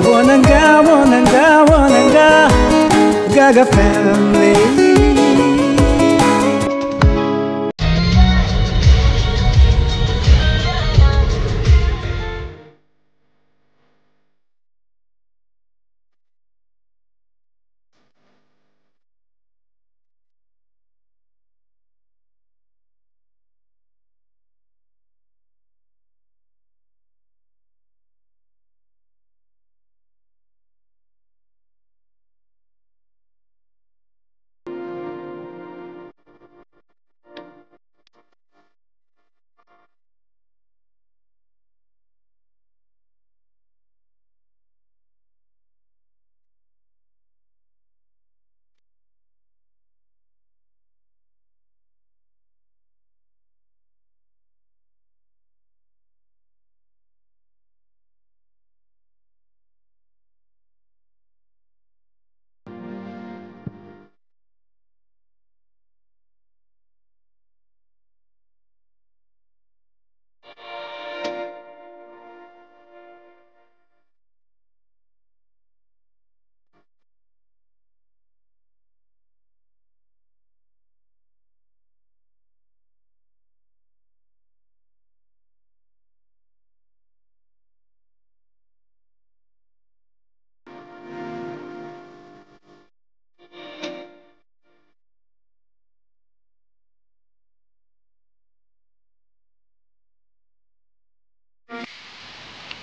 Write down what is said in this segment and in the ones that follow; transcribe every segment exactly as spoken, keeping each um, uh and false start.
Wananga, wananga, wananga, Gaga family.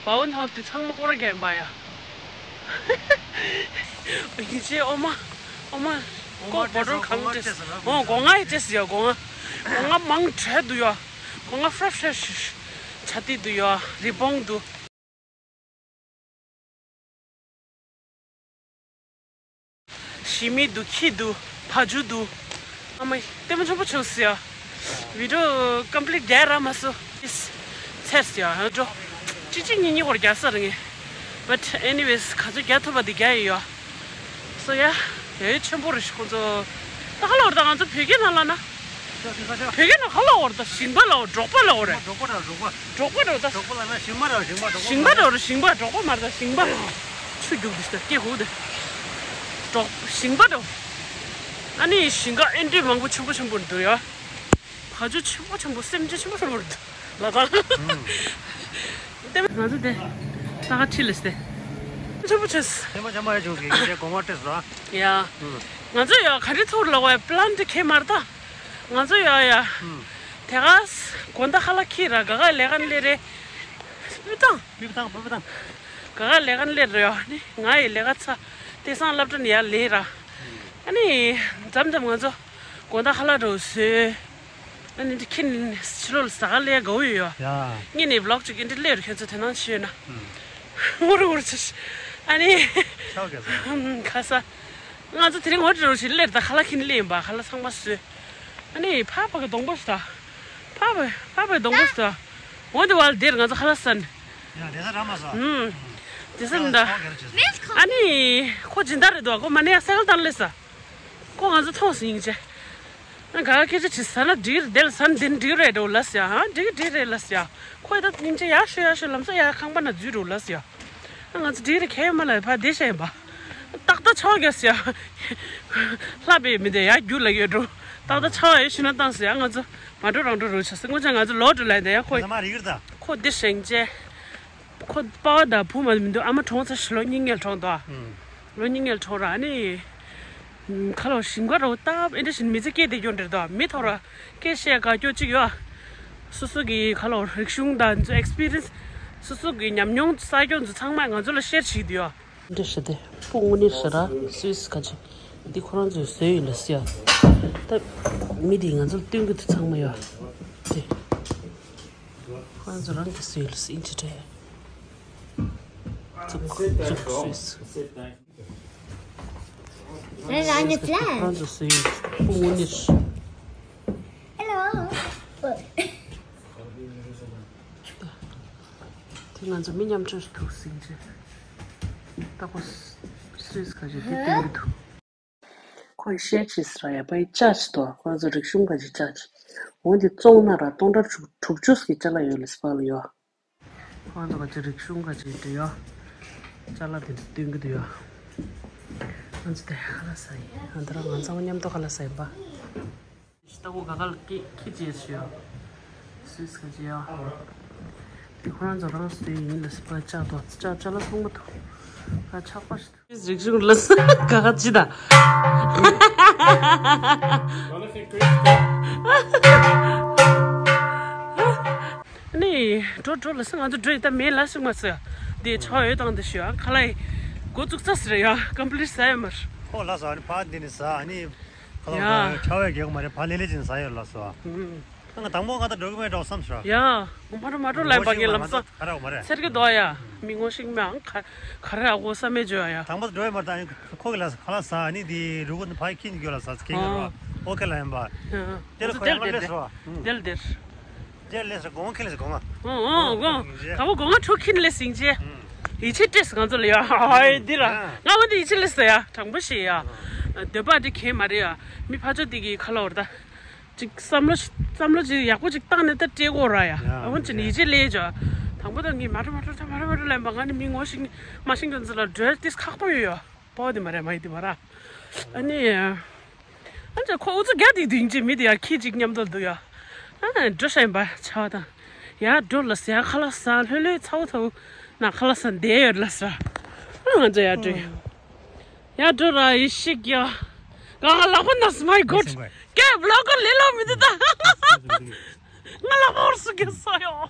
བའོ་ནག་དེ་ཚང་མ་སྐོར་ར་རྒྱག་པ་ཡ། ཡིན་ཅེ་ཨོ་མ། ཨོ་མ། ཀོ་བོ་ཊལ་གང་ཏེ། ཨོ་སྒོ་ང་ཡི་ཏེ་ཡ་སྒོ་ང་། སྒོ་ང་མང་དྲགས་འདུག་ཡ། སྒོ་ང་ཧྥ་རེཤ་ཧྥ་རེཤ་ཆ་ཏི་འདུག་ཡ། རི་བོང་འདུག་ཞི་མི་འདུག་ཁྱི་འདུག་བ་ཕྱུགས་འདུག་ཨ་མ་ལྟད་མོ་ཆེན་པོ་བྱུང་སོང་ཡ། བི་ཌི་ཡོ་ཀམ་པི་ལིཊ་རྒྱག་རག་མ་སོང་། ཚར་སོང་ཡ། འགྲོ། གཅིག་གཅིག་གཉིས་གཉིས་སྐོར་རྒྱག་ས་རེད་ངས། But anyways ག་ཚོད་རྒྱག་ཐུབ་པ་དེ་རྒྱག་ཡོད་ཡ། སོ་ཡ། ཡ་ཡོད་ཆེན་པོ་རེད་ཤག་ཁོང་ཚོ། ད་ག་ལ་བར་ད་ང་ཚོ་བོད་སྐད་ནང་ལ་ན། བོད་སྐད་ནང་ག་ལ་བར་ད་ཞིང་པ་ལ་བར་འབྲོག་པ་ལ་བར་རེད། འབྲོག་པ་ར་འབྲོག་པ། འབྲོག་པ་རེད་ད། འབྲོག་པ་ལ་ན་ཞིང་པ་ར་ཞིང་པ། འབྲོག་པ་ཞིང་པ་རེད་བར་ཞིང་པ། འབྲོག་པ་མ་རེད་ད་ཞིང་པ། ཆུ་རྒྱུག་འདི་ལྟར་སྐྱེ་དགོས་དེ། འབྲོག་ཞིང་པ་རེད། ཨ་ནི་ཞིང་ཁ་ཨེ་འདྲའི་མང་པོ་ཆེན་པོ་ཆེན་པོ་འདུག་ཡ། བ་ཕྱུགས་ཆེན་པོ་ཆེན་པོ་སེམས་ཅན་ཆེན་པོ་ཆེན་པོ་རེད། ལ་དྭགས། ལྟད་མོ་ང་ཚོ་དེ། ད་ག་ཁྲིད་ལས་དེ། ཆེན་པོ་ཆེ། ཐེངས་མ་ཆ་མ་ཡ་བྱུང་གི་ཡིན་ཅེ་གོང་མ་སྤྲད་སོང་། ཡ། ང་ཚོ་ཡ་ག་རེ་ཐུག་ལ་བའི་པི་ལན་དེ་ཁེ་མར་ད། ང་ཚོ་ཡ་ཡ། དེ་ག་ས་དགོང་དག་ཧ་ལ་ཁི་ར་ག་ག་ལས་ཀ་ལས་རེད། སྤུས་དང་། སྤུས་དང་སྤུས་དང་། ག་ག་ལས་ཀ་ལས་རེད་ཡ་ནི་ང་ཡི་ལས་ཀ་ཚ། དེ་སང་སློབ་གྲྭ་ནས་ཡར་ལས་ར། ཨ་ནི། མཚམས་མཚམས་ང་ཚོ། དགོང་དག་ཧ་ལ་འགྲོ་བཟོས། ཨ་ནི་འདི་ཁྱེད་ནི་ཕྱི་ལོགས་ལ་ཟ་ག་སླེབས་དགའ་བོ་ཡོད་ཡ། ཡ། ངས་ནི་བི་ལོག་ཅིག་འདི་སླེབས་རེད་ཁྱེད་ཚོ་དེ་ནང་ཤེས་ན། ངུ་རུ་ངུ་རུ་ཆེ། ཨ་ནི། ཆའོ་ག་ས། ཁ་ས། ང་ཚོ་དེ་རིང་ངོ་སྤྲོད་རོགས་ཞིག་སླེབས་ད་ཁ་ལག་ཁྱེར་སླེབས་ཡིན་པ་ཁ་ལག་ཚང་མ་བཟོས། ཨ་ནི་ཕ་ཕ་གི་སྡོང་པོ་ཞིག་ད། ཕ་ཕ་ཕ་ཕ་གི་སྡོང་པོ་ཞིག་ད། འོན་ཏེ་བ་ལ་དེར་ང་ཚོ་ཁ་ལག་ཟ་ནི། ཡ་དེ་ས་ར་མ་ཟ། ཨུམ། དེ་ས་ནི་ད། ཨ་ནི། ཁོ་སྦྱིན་བདག་རེད་དོ་ཁོ་མ་ནི་ཡ་སེ་གལ་བཏང་ལས་ས། ཁོ་ང་ཚོ་མཐོང་སོང་ཡིན་ཅེ། ང་ག་སྐད་ཆ་དྲིས་ཟ་ན་འགྲིག་རེད་དེ་ལ་ཟ་ན་འདི་འགྲིག་རེད་འགྲོ་ལ་ཟེར་ཧང་འགྲིག་འགྲིག་རེད་ལ་ཟེར། ཁོས་ད་སྙིང་རྗེ་ཡག་ཤོས་ཡག་ཤོས་ལམ་སང་ཡག་ཁང་པ་ན་འཛུལ་འགྲོ་ལ་ཟེར། ང་ཚོ་འགྲིག་རེད་ཁྱེད་མ་ལ་ཕ་བདེ་ཤ་ཡིན་པ། ཏག་ཏག་ཆོག་ག་ཟེར། ལྷ་པའི་མི་དེ་ཡག་རྒྱུ་ལ་ཡོད་འགྲོ། ཏག་ཏག་ཆོག་ཡོད་ཤི་ན་བཏང་ཟེར་ང་ཚོ་མ་འགྲོ་རང་འགྲོ་རོགས་བྱ་ཟེར་སྔོན་ཆད་ང་ཚོ་ལོག་འགྲོ་ལ་ཡིན་ད་ཡ་ཁོས། ཁོ་བདེ་ཤ་ཡིན་ཅེ། ཁོ་པ་ཕ་དང་བུ་མ་མི་འདུག་ཨ་མ་གྲོངས་ཚར་ཤི་ལོ་གཉིས་ངལ་གྲོངས་དོ། ལོ་གཉིས་ངལ་གྲོངས་ར་ཨ་ནི། ཁ་ལོ་ཞིང་ཁ་རོ་སྟབས་ཨེ་འདྲ་བཞིན་མི་ཚེ་སྐྱེལ་བསྡད་རྒྱུ་འདྲ་དོ་མི་ཐོག་ར་སྐད་བཤད་དགའ་སྐྱོ་གཅིག་ཡོད། སོ་སོ་གི་ཁ་ལོ་རིག་གཞུང་དང་ཚོ་ཨེག་སི་པི་རི་ཡན་སི་སོ་སོ་གི་ཉམས་མྱོང་ས་སྐྱོང་ཚོ་ཚང་མ་ང་ཚོ་ལ་ཤེར་བྱེད་ཀྱི་འདུག་ཡོད། འདྲ་ཞེ་དེ་སྤུ་དངོས་གནས་ཞེ་ར་སུས་ག་ཅིག་འདི་ཁོ་རང་ཚོས་བཟོས་ཡོད་ལ་སི་ཡ། ད་མི་དེ་ང་ཚོ་ལ་སྟོན་གི་འདུག་ཚང་མ་ཡོད་དེ། ཁོ་རང་ཚོ་རང་གིས་བཟོས་ལ་སྲིད་ཅི་སྤྲད། ཙུག་ཙུག་སུས། Where are you ཁོ་རང་ཚོ་བཟོས་ཡོད་ཁོ་དངོས་གནས། Hello. དེ་ང་ཚོ་མི་མཉམ་འབྲེལ་ཐུག་ཟིན་ཅི། ད་ཁོ་སུས་ག་ཅིག་དེ་སྟོན་གི་འདུག་ཁོས་བཤད་ཅི་ཟེར་ཡ་པའི་ཅ་ཅི་དོ་ཁོ་ཚོ་རིག་གཞུང་ག་ཅི་ཅ་ཅི། འོན་ཏེ་བཙོང་ན་ར་སྟོང་ཕྲག་དྲུག་དྲུག་ཅུ་ཟིག་ཅ་ལག་ཡོད་ལེ་སི་པ་ལ་ཡོད། ཁོ་ཚོ་ག་ཅི་རིག་གཞུང་ག་ཅི་འདྲ་ཡོད། ཅ་ལག་དེ་ཚོ་སྟོན་གྱི་འདུག་ཡ། ང་ཚོ་དེ་ཁ་ལག་ཟ་ཡིན། ཨ་འདི་ར་ང་ཚང་མ་མཉམ་དུ་ཁ་ལག་ཟ་ཡིན་པ། ཞི་ཏ་གོ་ག་ག་ལ་ཀི་ཁི་ཅེས་ཞུ་ཡ། སུས་ཁ་ཅེ་ཡ། དེ་ཁོ་རང་ཚོ་རང་སུ་ཡིན་ལ་སི་པ་ཅག་ཏོ་ཅག་ཅ་ལག་ཚང་མ་ཐུག་ཨ་ཆག་པ་ཞིག་ཐུག་རིག་གཞུང་ལ་སི་ག་ག་ཅི་ད། ནི་འགྲོ་འགྲོ་ལ་སི་ང་ཚོ་འགྲོ་ཡི་ད་མེད་ལ་སི་མ་སི། དེ་ཆ་ཡོད་དང་དེ་ཞུ་ཡ་ཁ་ལ་ཡི་འགོ་བཙུགས་ཚ་སི་རེད་ཡ། ཀམ་པི་ལིཊ་ཟ་ཡ་མར། ཁོ་ལ་སོ་ཨ་ནི་ཕ་འདི་ནི་ཟ་ཨ་ནི། ཁ་ལོ་ཡ། ཁ་ཆ་བས་གེག་མ་རེད་ཕ་ལེ་ལེ་ཅིན་ཟ་ཡོད་ལ་སོ། ཨ་ང་དང་པོ་ང་ད་འགྲོ་གི་མེད་འགྲོ་བསམ་སོ། ཡ། གོམ་པ་ར་མ་འགྲོ་ལན་པ་ངེ་ལམ་སང་། ཁ་ར་མ་རེད། ཚེར་གི་དོ་ཡ། མི་ངོ་ཤིག་མེ་ཨང་ཁ་ཁ་ར་ཨ་གོ་ས་མེ་ཇོ་ཡ། དང་པོ་འགྲོ་ཡ་མ་ད་ཨ་ནི་ཁོ་གི་ལ་ཁ་ལ་ཟ་ཨ་ནི་དེ་རུ་གོ་ཕ་ཁྱིན་གི་ལ་ཟ་ཁྱིན་གི་ར་ཨོ་ཁེ་ལ་ཡིན་པ། དེ་ལ་ཁོ་ཡང་ལ་ལས་སོ། དེ་ལ་དེར། རྗེས་ལས་སུ་དགོངས་ཁེ་ལས་སུ་དགོངས་ང་། ཨོ་ཨོ་དགོངས། ད་བོ་དགོངས་ང་ཁྲོ་ཁིན་ལས་སིང་ཅེ། ཡིད་ཆེས་སྤྲད་སོ་ང་ཚོ་ལ་ཡ། ཧའི་འདི་ར། ང་བོ་འདི་ཡིད་ཆེས་ལས་སོ་ཡ། དྲང་པོ་ཞེས་ཡ། འདོད་པ་འདི་གས་མ་རེད་ཡ། མི་ཕ་ཆོ་འདི་གི་ཁ་ལ་བར་ད། ཅིག་བསམ་བློ་བསམ་བློ་ཅིག་ཡག་པོ་ཅིག་བཏང་ནས་ད་སྤྲད་དགོས་ར་ཡ། ཨ་བོ་ཅི་ནི་ཡིད་ཆེས་ལས་ཅོ། དང་པོ་ད་ངས་མ་འགྲོ་མ་འགྲོ་ད་མ་འགྲོ་མ་འགྲོ་ལན་པ་ང་ནི་མི་ངོ་ཤེས་མ་ཤེས་མཁན་ཚོ་ལ་འགྲོ་ཏིས་ཁག་པོ་ཡོད་ཡ། པོ་དེ་མ་རེད་མ་ཡི་དེ་མ་ར། ཨ་ནི། ཨ་ཅག་ཁོ་ཨུ་ཚུགས་རྒྱག་དེ་དུས་ཅི་མི་དེ་ཡ་ཁྱི་ཅིག་མཉམ་དུ་འདུག་ཡ། ཨ་འགྲོ་ཤ་ཡིན་པ་ཆ་བ་དང་། ཡ་འགྲོ་ལ་ཟེར་ཡ་ཁ་ལག་ཟ་ལྷོད་ལྷོད་ཚ་བོ་ཚ་བོ་ན་ཁ་ལག་ཟ་འདས་ཡོད་ལ་ཟ། ཨ་ང་ཚོ་ཡ་འགྲོ་ཡ། ཡ་འགྲོ་ར་ཡི་ཤིག་ཡ། ག་ག་ལག་པ་ན་སི་མའི་གོད། ཀེ་བློ་ཀོ་ལེ་ལོ་མི་འདུག་ད། ང་ལག་པ་ཧོར་སུ་གེ་ས་ཡོ།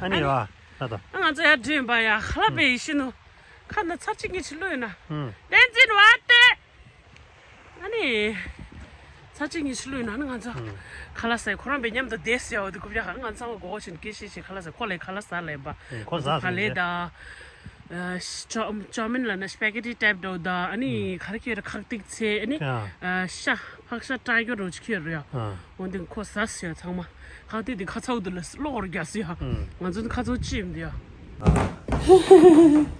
ཨ་ནི་ཡ། ད་ད། ཨ་ང་ཚོ་ཡ་འགྲོ་ཡིན་པ་ཡ་ཁ་ལག་པའི་ཡི་ཤི་ནུ། ཁ་ན་ཚར་གཅིག་གཉིས་ཕྱི་ལོག་ཡོད་ན། ཧུམ། བསྟན་འཛིན་བ་སྟེ། ཨ་ནི། ཚར་གཅིག་གཉིས་ཕྱི་ལོག་ཡོད་ན་ནི་ང་ཚོ། ཧུམ། ཁ་ལག་ཟས་ཁོ་རང་པའི་མཉམ་དུ་བསྡད་ཟེར་བ་དེ་རྐུབ་བཀྱག་ཁ་ང་ཚང་མ་མགོ་བོ་ཕྱིན་སྐད་བཤད་བྱེད་ཁ་ལག་ཟས་ཁོ་ལས་ཁ་ལག་ཟ་ལེན་པ། ཧུམ། ཁོ་ཟ་ཕ་ལེ་ཟེར་དང་། ཨ་ཅོ་ཅོ་མིན་ལ་ན་སི་པེ་གེ་ཊི་ཊའིབ་འདྲ་བོ་དང་ཨ་ནི་ཧུམ། ག་རེ་ཁྱེར་ཁག་ཏིག་ཚེ་ཨ་ནི། ཡ། ཨ་ཤ་ཕག་ཤ་སྐྲ་ཡོ་རོ་ཅིག་ཁྱེར་ཡ། ཨ། འོན་ཏེ་ཁོ་ཟ་ཟེར་ཚང་མ། ཁ་གཏད་དེ་ཁ་ཚ་བོ་དེ་ལ་གློག་རྒྱག་ཟེར་ཡ། ང་ཚོ་ཁ་ཚ་བོ་ཅི་ཡིན་དེ་ཡ།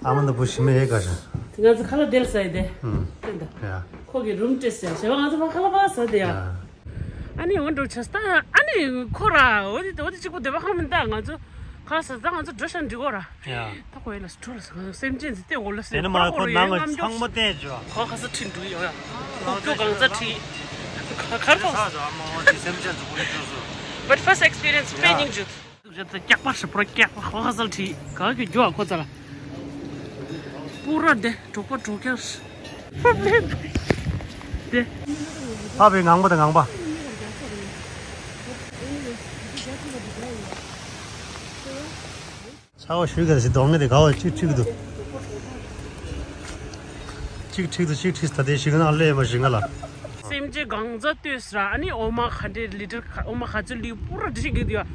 ཨ་མ་འདི་བུ་ཞི་མ་ཡེ་ག་ཤ། ང་ཚོ་ཁ་ལ་དེ་ལ་ཟ་ཡི་དེ། ཨུམ། དེ་འདྲ། ཡ། ཁོ་གི་རུམ་སྤྲད་ཟེར་ཡ། བྱས་པ་ང་ཚོ་ཕ་ཁ་ལ་ཕ་ཟ་དེ་ཡ། ཡ། ཨ་ནི་འོན་འགྲོ་ཆ་སྟ་ཨ་ནི་ཁོ་ར་འོ་དེ་འོ་དེ་གཅིག་པུ་བསྡད་པ་ཁང་མི་འདའ་ང་ཚོ་ཁ་ལ་ཟ་ད་ང་ཚོ་འགྲོ་ཤ་འགྲིག་གོ་ར། ཡ། ད་ཁོ་ཡིན་ལ་སྤྲོ་ལ་སེམས་ཅན་ཟི་ཏེ་འོ་ལ་སེ་དེ་ནི་མ་ཁོ་ཁོ་ནང་རོ་ཡོད་ལྔ་མཆོག་མོ་བསྟན་བཅོ། ཁོ་ཁ་ས་ཁྲིད་འགྲོ་ཡོད་ཡ། ཁོ་ཁྱོ་གང་ས་ཁྲིད། ཁར་ཐོག་ས་ཟ་མོ་དེ་སེམས་ཅན་ཟུག་ཡོད་ཅོ་སོ། But first experience དཔེ་སྙིང་རྗེ། ཟུག་ཟ་ད་སྐྱག་པ་ཧྲི་པོ་སྐྱག་པ་ཁོ་ཁ་ས་ཁྲིད་ག་གི་རྒྱུ་ཨ་ཁོ་ཚ་ལ། པུ་ར་དེ་གྲོགས་པོ་གྲོགས་ཀྱང་དེ། ཕ་བའི་ངང་པ་དང་ངང་པ། ཚ་བ་ཞུས་ག་ཞིག་གདོང་ངེ་དེ་ག་བ་གཅིག་ཁྲིག་འདུག་གཅིག་ཁྲིག་འདུག་གཅིག་ཁྲིག་ད་དེ་ཞིག་ནང་སླེབས་མ་ཞིག་ང་ལ། སེམས་ཅན་གང་ཚ་ལྟོས་ཟེར་ཨ་ནི་འོ་མ་ག་འདྲེ་ལི་ཊར་ག་འོ་མ་ག་ཚོད་ལི་པུ་ར་འདྲི་གི་འདུག་ཡ།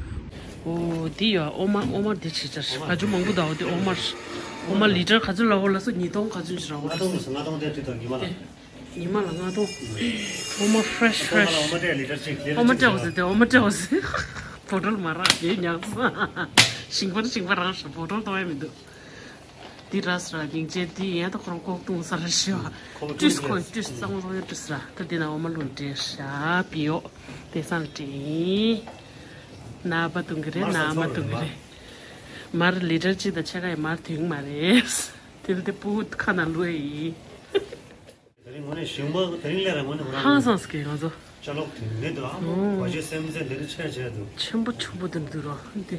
འོ་འདི་ཡ་འོ་མ་འོ་མ་འདི་ཆེ་ཆར་ག་ཚོད་མང་པོ་འདའ་འོ་འདི་འོ་མ་འོ་མ་ལི་ཊར་ག་ཚོད་ལ་འོ་ལ་སོ་ཉིས་སྟོང་ག་ཚོད་ཞིག་ར་འོ་ལ་སོ། ལྔ་སྟོང་དེ་ཁྲིག་དང་ཉི་མ་ལ། ཉི་མ་ལ་ལྔ་སྟོང་། འོ་མ་ཧྥི་རེ་ཤི་ཧྥི་རེ་ཤི། འོ་མ་སྤྲད་ལི་ཊར་གཅིག་ལི་ཊར་གཅིག་འོ་མ་སྤྲད་འོ་ཟེར་ཏེ་འོ་མ་སྤྲད་འོ་ཟེར། བོ་ཊལ་མ་རག་ཡོད་ཉག་ས། ཞིང་པར་ཞིང་པར་རང་ཤ་བོ་ཊལ་གཏོང་ཡ་མི་འདུག་འདི་ར་ས་ར་སྙིང་རྗེ་འདི་ཡན་ད་ཁོ་རང་ལྐོག་བཏུང་ས་ར་ཤི་བ། ཁོ་ལ་ཏུས་ཁོ་ཏུས་གཙང་བཟོ་ཡ་ཏུས་ར་ད་འདི་ན་འོ་མ་ལུང་འདྲེ་ཤ་པི་ཡོ། དེ་སང་དྲིན། ན་པ་དུང་གི་རེད་ན་མ་དུང་གི་རེད། མར་ལི་ཊར་གཅིག་དང་ཕྱེད་ཀ་ཡི་མར་དུང་མ་རེད། དེ་ལ་དེ་སྤུ་གུ་ཁ་ན་ལུས་ཡིན། དེ་རིང་ངོ་ནས་ཞིང་པ་དེ་རིང་ལས་ར་ངོ་ནས་ཧང་སངས་ཀྱི་ང་ཚོ། ཅ་ལག་དེ་མེད་དུ་ཨ་མོ་ཨོ། བ་ཇེ་སེམས་ཅན་དེ་རིང་ཆེ་ཆེ་འདུག་ཆེན་པོ་ཆེན་པོ་དེ་འདུག་ར་འདི་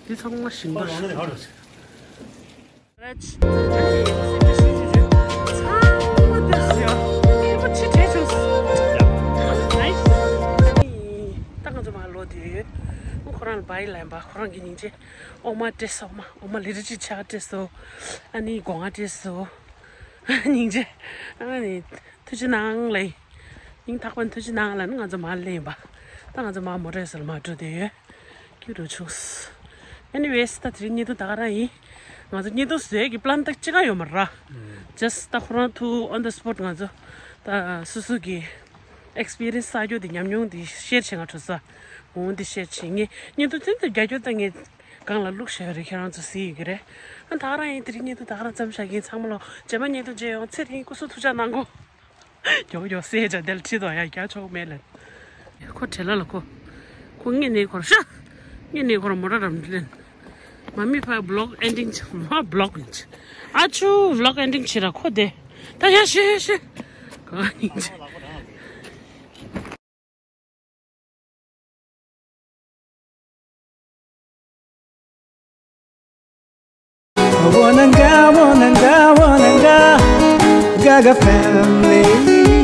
འདི་ཚང་མ་ཞིང་པ་ཁོ་རང་ནས་ཧ་ར། རེད། ཚང་མ་དེ་སུ་ཡ། ཁྱེད་པོ་ཆེ་གྲས་བྱུང་སོང་། ད་ང་ཚོ་མར་ལོག་དུས་ཁོ་རང་ལ་བའི་ལན་པ་ཁོ་རང་གི་སྙིང་རྗེ། འོ་མ་སྤྲད་སོང་མ་འོ་མ་ལི་ཊར་གཅིག་ཕྱེད་ཀ་སྤྲད་སོང་། ཨ་ནི་སྒོ་ང་སྤྲད་སོང་། སྙིང་རྗེ། ཨ་ནི་ཐུགས་རྗེ་གནང་ལེ། སྙིང་ཐག་པ་ནས་ཐུགས་རྗེ་གནང་ལ་ནི་ང་ཚོ་མར་སླེབས་ཡིན་པ། ད་ང་ཚོ་མར་མོ་ཊ་སར་མར་འགྲོ་བསྡད་ཡོད། སྐྱིད་རུ་བྱུང་། Anyways ད་དེ་རིང་བརྙན་ཐུང་ད་ག་རང་ཡིན། ང་ཚོ་བརྙན་ཐུང་བཟོས་ཀྱི་པི་ལན་ད་ཅི་གང་ཡོད་མ་རེད། Just ད་ཁོ་རང་ཐུག་on the spot ང་ཚོ་ད་སོ་སོ་གི་experience བསགས་རྒྱུ་དེ་ཉམས་མྱོང་དེ་ཤེར་བྱེད་ང་འགྲོ་ས། འོ་འདི་ཤེར་བྱེད་ངས་བརྙན་ཐུང་ཚུན་དུ་རྒྱ་སྐྱོར་ད་ངས་སྒང་ལ་བླུགས་བཞག་རེད་ཁྱེད་རང་ཚོ་གཟིགས་ཡོད་ཀྱི་རེད། ཨ་ད་ག་རང་ཡིན་དེ་རིང་བརྙན་ཐུང་ད་ག་རང་མཚམས་བཞག་གི་ཡིན་ཚང་མ་ལོ་རྗེས་མ་བརྙན་ཐུང་མཇལ་ཡོང་ཚེ་རིང་སྐུ་གཟུགས་ཐུགས་ཅག་གནང་གོ། མགྱོགས་མགྱོགས་སེ་བྱ་དེ་ལ་ཁྲིད་དོ་ཡ་རྒྱ་ཆོག་མེད་ལན། ཁོ་བྲེལ་ལ་ལ་ཁོ། ཁོ་ངེད་ནས་ཁོར་ཤ། ངེད་ནས་ཁོར་མོ་ར་རམ་ལེན། མ་མི་ཕ་བི་ལོག་ཨེན་ཌིང་བྱེད། མ་བི་ལོག་ཨེན་ཌིང་། ཨ་ཆུ་བི་ལོག་ཨེན་ཌིང་བྱེད་ར་ཁོ་དེ། ད་ཡ་ཤེ་ཤེ། གང་ཡིན་ཅི། Wananga, wananga, wananga, Gaga family.